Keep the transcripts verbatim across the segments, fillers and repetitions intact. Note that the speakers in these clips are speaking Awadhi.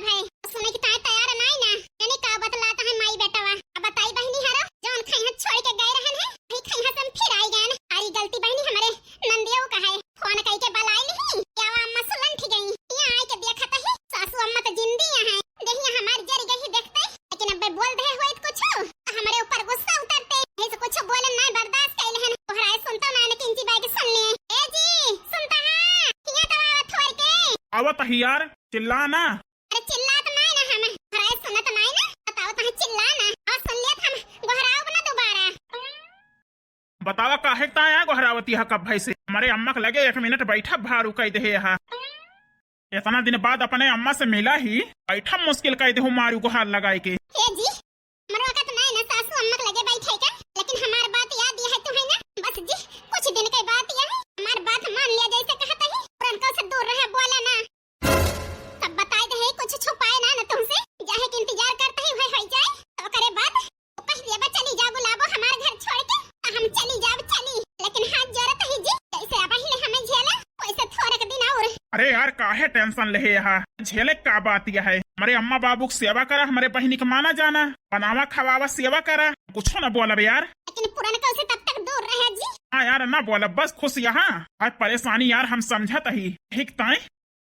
भाई, सुने की ताई तैयार नाई ना। जाने का बतलात है माई बेटवा। अब बताई बहिनी हरो, जौन खइहा छोड़ के गए रहन है, वही खइहा से हम फिर आई गए। अरे गलती बहिनी हमरे नंदियो का है। फोन कई के बलाई लिही, क्या वो अम्मा सुलंठ गई? यहाँ आई के देखत ही, सासू अम्मा तो जिंदी हैं। देहिया हमार जरी गई देखते, लेकिन अब्बे बोल दे होइत कुछ, तो हमरे ऊपर गुस्सा उतरते। यही से कुछ बोले ना, बर्दाश्त कैले हैं। तोहरा ये सुनता ना, न किंची बाई के सुन ले। ए जी, सुनता है? किया दवा थोड़ के। आवत ही यार, चिल्ला ना। अरे चिल्लात नाई ना हम, घराए सुनत नाई ना, बताओ तहाँ चिल्ला ना, और सुन लियत हम, गोहराओ ना दोबारा। बतावा काहे ताया गोहरावती है कब भाई से? हमरे अम्मा के लगे एक मिनट बैठा भारू कह दे हा। इतना दिन बाद अपने अम्मा से मिला ही, बैठा मुश्किल कह दे हो मारू गोहार लगाए के। हे जी, मरवा का तो नाई ना सासू अम्मा के लगे बैठे का, लेकिन हमार बात याद यह है तुम्हें ना, बस जी कुछ दिन के बात यह है, हमार बात मान लिया जैसे कहत ही, पुरनका से दूर रहे बोला ना। तब बताई दे है, कुछ छुपाए ना, न तुमसे, जाहे के इंतजार करते ही हुए होई जाए। तो करे बाद वो कह दिया, "बा चली जा, गुलाबो हमार घर छोड़ के, तो हम चली जाब, चली।" लेकिन हाथ जोड़त ही जी, जैसे अब ही ले हमें झेला, वैसे थोड़े के दिन और। अरे यार, काहे टेंशन ले है यहाँ? झेले का बात यह है? हमारे अम्मा बाबू की सेवा करा, हमारे बहिनी के माना जाना, बनावा खवावा सेवा करा, कुछ ना बोलब यार। लेकिन पुरनका से तब तक दूर रहे जी। हाँ यार, ना बोलब, बस खुश यहाँ। आज परेशानी यार हम समझत ही, ठीक ताई।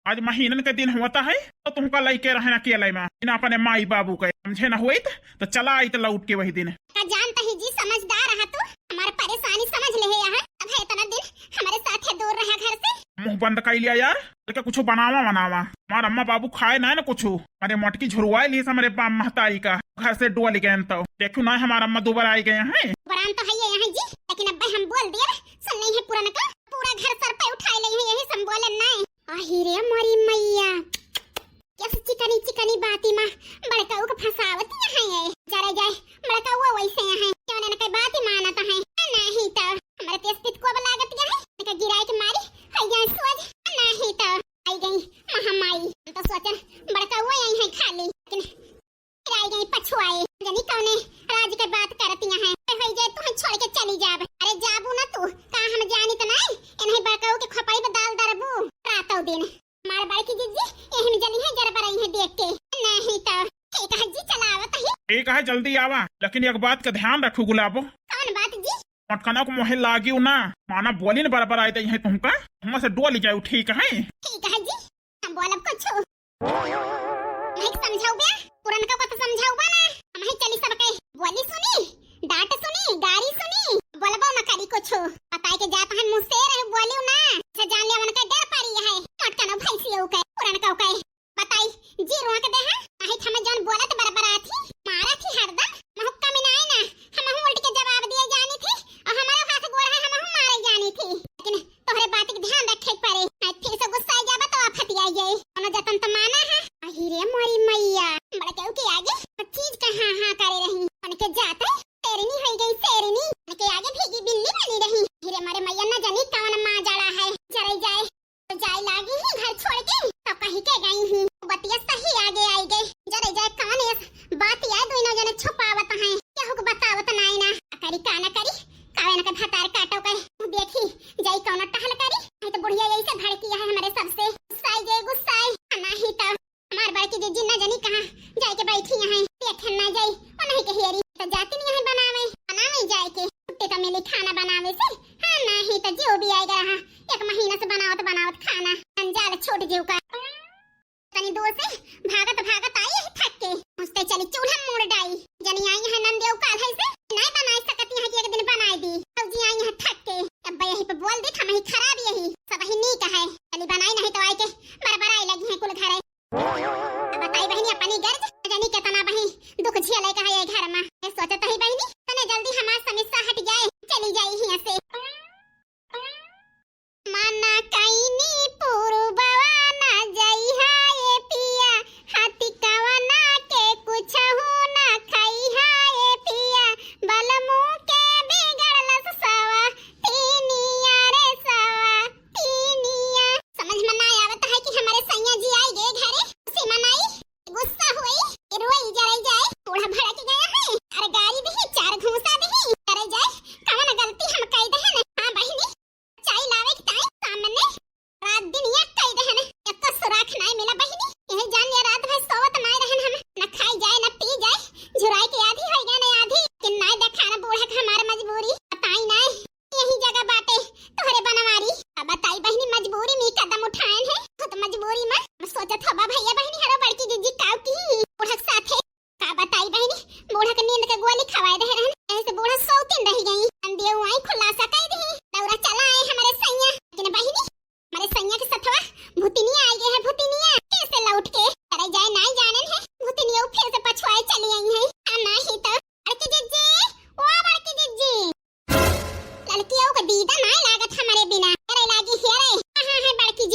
आज महीनन के दिन होता है, तो तुमका लइके रहना अकेले में, बिना अपने माई बाबू के। समझे न होइत, तो चला आइत लौट के वही दिन। का जानता ही जी, समझदार रहा तू, हमार परेशानी समझ ले है यहाँ। अब है इतना दिन हमारे साथ है दूर रहा घर से। मुंह बंद कर लिया यार, लेके कुछ बनावा बनावा। हमार अम्मा बाबू खाए ना न कुछ, अरे मटकी झुरवाए लिए हमारे बाप महतारी का, घर से डोल गए तो। देखू ना हमार अम्मा दोबारा आई गए हैं। बरान तो है ये यहाँ जी, लेकिन अब हम बोल दिया, सुन नहीं है पुरनका, पूरा घर सर पे उठाए ले है, यही संबोलन नहीं। आही रे मोरी मैया, कैसे चिकनी चिकनी बाती मा बड़काऊ के फंसावत यहाँ है। जरा जाए बड़काऊ वैसे यहाँ है, क्यों ना कई बात ही मानत है। नहीं तो हमारे तेज पित को अब लागत यहाँ है, इनका गिराए के मारी है यहाँ सोच। नहीं तो आई गई महामाई, हम तो सोचन बड़काऊ यही है खाली, लेकिन फिर आई गई पछुआए, जनी कौने राज के बात करती हैं। ए होई जाए तू छोड़ के चली जाब। अरे जाबू ना तू, का हम जानी त नहीं, इन्हें बड़काऊ के खोपड़ी पे दाल दरबू रातौ दिन। मार बड़की जिज्जी, यही में जली है, जरा बरई है देख के। नहीं तो ठीक है जी, चला आवत ही। ठीक है, जल्दी आवा, लेकिन एक बात का ध्यान रखू गुलाबो। कौन बात जी? मटकना को मोहे लागियो ना, माना बोली न बराबर आए दे है तुमका, हमसे डोल जाऊ, ठीक है? ठीक है जी, हम बोलब कुछ। नहीं समझाऊ बे, पुरनका को तो समझाऊ बा ना। हम ही चली सबके बोली सुनी, डांट सुनी, गारी सुनी, बोलबो न करी कुछ। बताई के जात है मुँह से रहे बोलियो ना। अच्छा जान लिया उनका डर पड़ी है। मटकनो भैंसियो के, पुरनका के। बताई जी रोक दे है। नहीं हम जौन बोलत बरबरात ही, मारत ही हरदम। महू कमी ना आए ना, हमहू उल्ट के जवाब दिए जानी थी और हमारे हाथ गोड़ है, हमहू मारे जानी थी। लेकिन तोहरे बात के ध्यान रखे के पड़े, नहीं फिर से गुस्सा आ जाबा तो आफत आ जाए। कोनो जतन तो माना है। अही रे मोरी मैया, बड़केऊ के आगे हर चीज का हाँ हाँ करे रही। उनके जाते शेरनी हो गई शेरनी, उनके आगे भीगी बिल्ली बनी रही। अही रे मोरी मैया, न जानी कौन माँ जड़ा है, जरे जाए तो जाए लागी ही घर छोड़ के, तो कहीं के गई ही। बतिया सही आगे आई गई, जरे जाए कौन ये बात या दोनों जने छुपावत हैं, केहू के बतावत नाई ना। करी का ना करी, कावे ना के भतार काटो के। देखी, जाई कौनो टहल करी, नहीं तो बुढ़िया यही से भड़की है हमारे सबसे। गुस्साई जे गुस्साई, नहीं तो हमार बड़की जिज्जी ना जानी कहाँ जाए के बैठी हैं, देखन ना जाई, वो नहीं कही अरी, तो जाती नहीं है बनावे, बनावे जाए के, छुट्टी तो मिली खाना बनावे से, हाँ नहीं तो जो भी आएगा रहा, एक महीना से बनावत बनावत खाना, जंजाल छूट जीव का। तनी दूर से भागत भागत आई यही थक के। मुझते चली चूल्हा मूड़ डाई। जनी आई है नंदियो काल है से, नहीं बनाई सकती है कि एक दिन बनाई दी। अब जी आई है थक के। अब यही पे बोल दी, हम ही खराब यही, सब ही नीक है। चली बनाई नहीं तो आई के बरबराई लगी है कुल घरे। अब बताई बहिनी अपनी गर्ज, जनी केतना बही दुख झेले का है ये घर में। ये सोचत ही बहिनी, तने जल्दी हमार समस्या हट जाए, चली जाई हियां से। मना कइनी पुरबवा ना जइहा ए पिया, हाथी कवना के कुछहू ना खइहा ए पिया।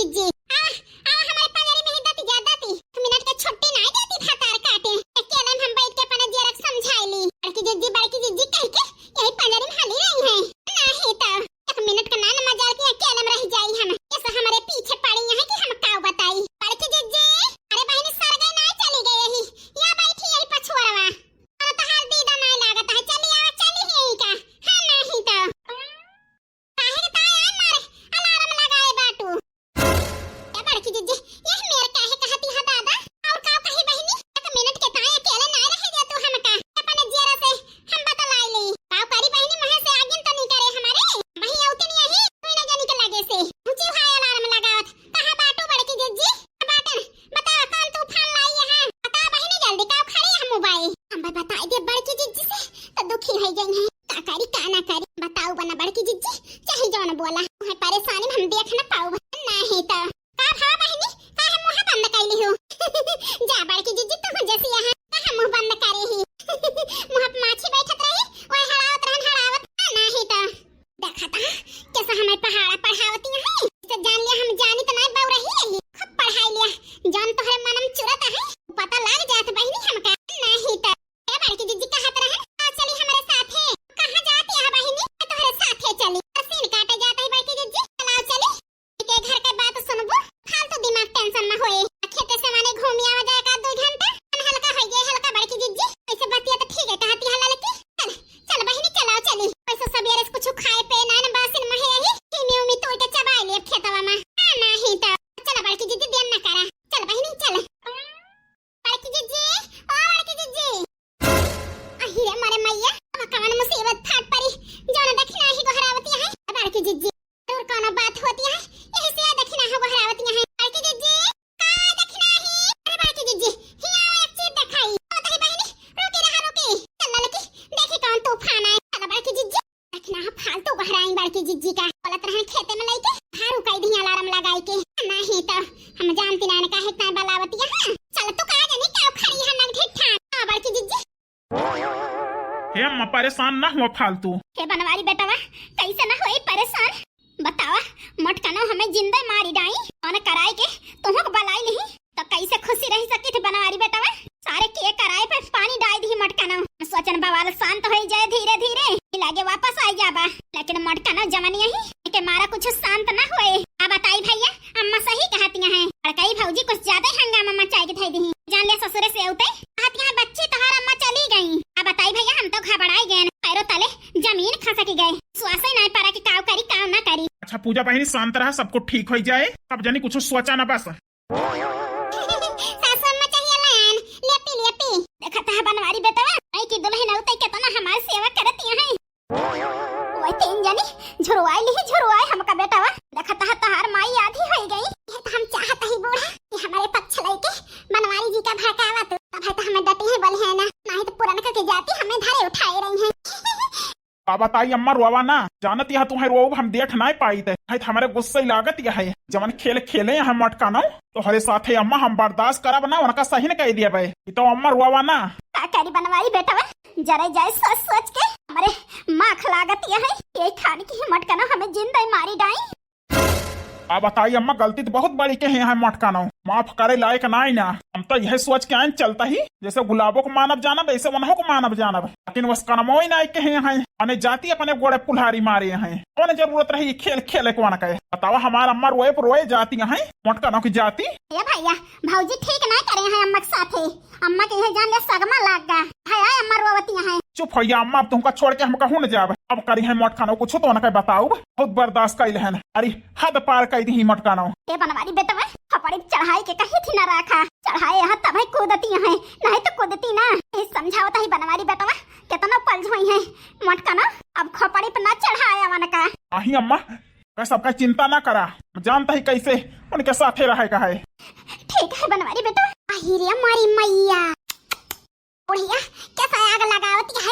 जी, आवा, आवा हमरे पंजरी में ही दतिया दती। एक मिनट के छुट्टी नाहीं देती भतार काटे। अकेले में हम बैठ के अपना जियरा के समझाई ली। बड़की जिज्जी, बड़की जिज्जी कह के यही पंजरी में हली रही है। नाहीं तो एक मिनट का नान मजाल के अकेले में रह जाई हम। कैसे हमरे पीछे पड़ी हैं कि हम काऊ बताई। बड़की जिज्जी, अरे बहिनी सर गई नाहीं चली गई यही। या बैठी यही पछुआरवा। अरे तोहार दीदा नाहीं लागत है। चली आवा, चली ही यही का। हाँ नाहीं तो। काहे के ताई आन मारे अलार्म लगाए बाटू? ए बड़की जिज्जी, यह मेर काहे कहती है दादा? और का कही बहिनी? एक मिनट के ताई अकेले नाहीं रहे दे तू हमका। अपने जियरा से हम बतलाई ली। का करी बहिनी, मुँह से आगिन तो निकरे हमरे। वही औती नहीं यही, तू ना जानी के लगे से। ऊँची भाई अलार्म लगावत। कहाँ बाटू बड़की जिज्जी? बाटन, बतावा कौन तूफान लाई यहाँ? बता बहिनी जल्दी, का खड़ी है मोबाइल? हम बताई दे बड़की जिज्जी से, तो दुखी हो गई है। का करी, का ना करी, बताऊ बना बड़की जिज्जी, चाहे जौन बोला, तुम्हें परेशानी में हम देख ना पाऊ। नाहीं तो। का भवा बहिनी, काहे मुँह बंद कैली हो? जा बड़की जिज्जी, तू जैसी यहाँ, कहाँ मुँह बंद करे ही? मुँह पे माछी बैठत रही, वही हड़ावत रहन, हड़ावत, नाहीं तो। देखत हा, कैसा हमें पहाड़ा पढ़ावती है। तो जान लिया, हम जानी तो नहीं बउरही रही। खूब पढ़ाई लिया। जान तोहरे मनम चुरत है, पता लग जात बहिनी हमका। नाहीं तो। ए बड़की जिज्जी कहत रहे, "आ चली हमरे साथे।" कहाँ जाती है बहिनी? तोहरे साथे चली। सीन काटे जात है बड़की जिज्जी। चलाओ चली। के घर के बात सुनबो, फालतू दिमाग tension में होए। खेते से माने घूमी आवा जाए का दो घंटा, मन हल्का हो गया, हल्का बड़की जिज्जी। ऐसे बतिया तो ठीक है, कहती है ललकी। चल, चल बहिनी, चलाओ चली। वैसे सबेरे से कुछ खाए पे ना, ना बासिन महे यही, हिमी उमी तोड़ के चबाई ले खेतवा में। हाँ, नाहीं तो। चल बड़की जिज्जी, देर ना करा। चल बहिनी, चल। बड़की जिज्जी, ओ बड़की जिज्जी। अहि रे मोरे मैया, अब कवन मुसीबत फाट परी, जौन दखिना ही गोहरावती है। बड़की जिज्जी, और कौनो बात होती है, यही से दखिना ही गोहरावती है। बड़की जिज्जी, का दखिना ही? अरे बड़की जिज्जी, हिया आओ, एक चीज दिखाई। ओ तही बहिनी, रुकी रहा, रुकी। चल ललकी, देखी कौन तूफान आए। चल बड़की जिज्जी, रखना है फालतू गहराई बड़की जिज्जी का। बोलत रहन खेते में लइके, भारू कई दिही अलार्म लगाई के। नाहीं तो हम जानती ना काहे इतना बलावती है। चल तू का जानी का खड़ी है नंग ढिठान। हाँ बड़की जिज्जी। हे अम्मा, परेशान ना हुआ फालतू। हे बनवारी बेटवा, कैसे ना होई परेशान? बतावा, मोटकनो हमें जिंदा मारी डाई, फोन कराई के तुहूँ के बलाई नहीं, तो कैसे खुशी रह सकी थी बनवारी बेटवा? सारे के कराए पे पानी डाल दी मोटकनो। सोचन बवाल शांत हो जाए धीरे धीरे, लागे वापस आ जाबा, लेकिन मोटकनो जवन यही के मारा कुछ शांत ना होए। अब बताई भैया, अम्मा सही कहती हैं, बड़कई भौजी कुछ ज्यादा ही हंगामा मचाई के धई दी। जान ले ससुरे से उते कहती हैं, "बच्ची तोहार अम्मा चली गई।" अब बताई भैया, हम तो घबराई गए, पैरों तले जमीन खसक गए, श्वास ही नहीं पड़ा कि काव करी काव ना करी। अच्छा पूजा बहिनी, शांत रहा, सब कुछ ठीक हो जाए, सब जनी कुछ सोचा ना बस। सासू अम्मा चाहिए लान, ले पी, ले पी। देखत है बनवारी बेटवा, आई की दुल्हन उते कितना हमार सेवा करती है। ओए तीन जनी, झुरवाई लिही, झुरवाई हमका बेटवा। देखत है तोहार माई आधी होई गई। ये तो हम चाहत ही बूढ़ा कि हमारे पक्ष लइके बनवारी जी का भड़कावा तू। तब है तो हमें डटी है बोली है ना, नाहीं तो पुरनका के जाति हमें धरे उठाए रही है। का बताई अम्मा, रोवा ना, जानत यह तुम्हें रोब हम देख नाहीं पाई थे, है तो हमारे गुस्से लागत यह है, जवन खेल खेले हैं मोटकनो, तोहरे साथे अम्मा हम बर्दाश्त करब ना, उनका सही न कह दिया भाई, ये तो अम्मा रोवा ना। का करी बनवारी बेटवा, जरे जाए सोच सोच के हमरे माख लागत यह है, ये खान की मोटकनो हमें जिंदा ही मारी डाई। का बताई अम्मा, गलती तो बहुत बड़ी के हैं, हैं मोटकनो, माफ करे लायक नाहीं ना। हम तो यह सोच के आइन चलता ही, जैसे गुलाबो को मानव जानब, ऐसे वनहो को मानव जानब, लेकिन वस कनमो ही नाहीं के हैं, हैं। अने जाती अपने गोड़े पुल्हारी मारे हैं, कौन जरूरत रही खेल खेले को ना कहे? बतावा, हमार अम्मा रोए पर रोए जाती हैं मोटकनो की जाती। ए भैया, भौजी ठीक नाहीं करे हैं अम्मा के साथे। अम्मा के यह जान ले सगमा लाग गा। हाय, हाय, अम्मा रोवती हैं। चुप होइया अम्मा, अब तुमका छोड़ के हम कहूँ न जाब। अब करी है मोटकनो कुछ तो उनके बताऊ, बहुत बर्दाश्त कैल है। अरे हद पार कई दी मोटकनो। ए बनवारी बेटवा, खपड़ी चढ़ाई के कहीं थी न रखा। चढ़ाए यहाँ तब है कूदती हैं, नहीं तो कूदती ना। ये समझावत ही बनवारी बेटवा, कितना पलझोई है मोटकनो। अब खपड़ी पे ना चढ़ाए अवन का। आही अम्मा, का सबका चिंता ना करा, जानता ही कैसे उनके साथे रहे का है। ठीक है बनवारी बेटवा। आही रे हमारी मैया। बुढ़िया, कैसा आग लगावत है?